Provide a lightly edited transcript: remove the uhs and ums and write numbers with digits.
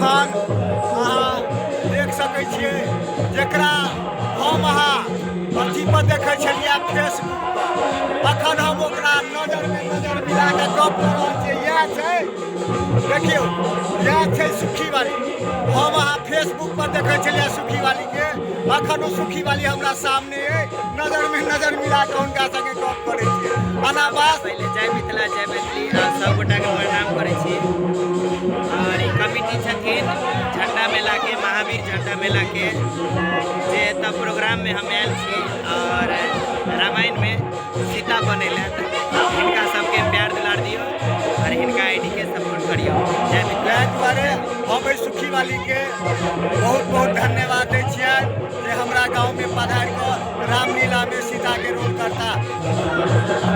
अखन अहाँ देख सकै छियै जकरा हम अहाँ अथी पर देखै छलियै फेसबुक पर, अखन हम ओकरा नजरमे नजर मिला कऽ गप कऽ रहल छियै। इएह छै, देखियौ, इएह छै सुखी वाली। हम अहाँ फेसबुक पर देखै छलियै सुखी वाली के, अखन ओ सुखी वाली हमरा सामने अइ, नजरमे नजर मिला कऽ हुनका संगे गप करै छियै। अनावास पहिले जय मिथिला जय मैथिली, आ सब गोटाके प्रणाम करै छी। और ई कमिटी छथिन झंडा मेला के, महावीर झंडा मेला के, जे एतऽ प्रोग्राम में हम आयल छी और रामायण में सीता बनेला, हिनका सबके प्यार दुलार दियौ और हिनका आईडी के सपोर्ट करियौ। जय मिथिला। ताहि दुआरे हम एहि सुखी वाली के बहुत बहुत धन्यवाद दै छियनि जे हमरा गाँवमे पधारि कऽ रामलीलामे सीताके रोल करता।